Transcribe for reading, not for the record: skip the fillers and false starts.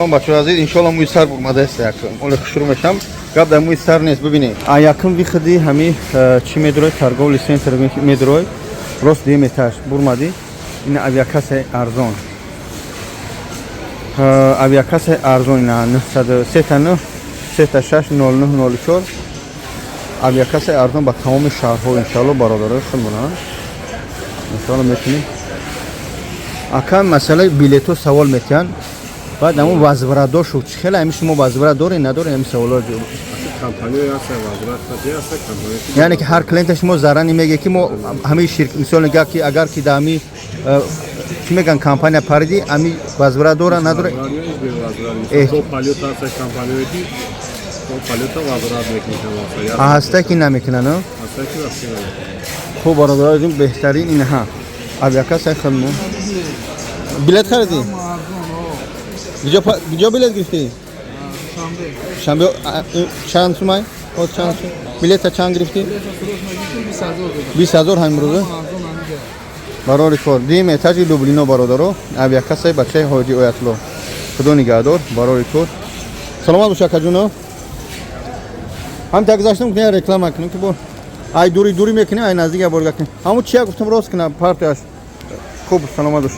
Бачаҳо азиз, иншоалло, мӯи сар бурмадааст, якум оле хушрӯ мешам. Гап дар мӯи сар нест. Бибинед, а якум выходи ҳами чӣ медурой, торговый центр медурой, рост дуюм этаж бурмадӣ, ин авиакассаи арзон, авиакассаи арзон ина 903 9 3 6 09 04, авиакассаи арзон ба тамоми шаҳрҳо. Иншоалло, бародарои худмона, иншоалло, метунем. Ака, масъалаи билетҳо савол метиҳанд, баъд ҳамун возвратошу чӣ хеле, ҳами шумо возврат доред, надоред, ҳами саволо. Компания ҳаста, возврат ҳаста, компания. Яъне ки ҳар клиента шумо зарани меге, ки мо ҳамаи ширк, мисол нигаҳ, ки агар ки дар ҳами чӣ меган, компания париди, ҳами возврат дора, надора? До полёта ҳаста компанияе, ки до полёта возврат мекунад. А ҳаста, ки намекунанд? Ҳаста, ки вообще намекунад. Хуб, бародаро, беҳтарин инҳа авиакассаи худмон. Билет харидӣ? Куҷо билет гирифтӣ? Шанбе. Чанд сумай? Чанд сум билета, чанд гирифтӣ? 20 000 ҳамин рӯза. Барори кор, дуюм этажи Люблино, бародаро, авиакассаи бачаи ҳоҷи Оятулло. Худо нигаҳдор, барори кор, саломат бош, акаҷуно. Ҳам та гузаштам, кунем, реклама кунем, ки бо ай дури дури мекунем, ай наздик я борга кунем. Ҳамун чия гуфтам, рост кунам партияш. Хуб, саломат бош.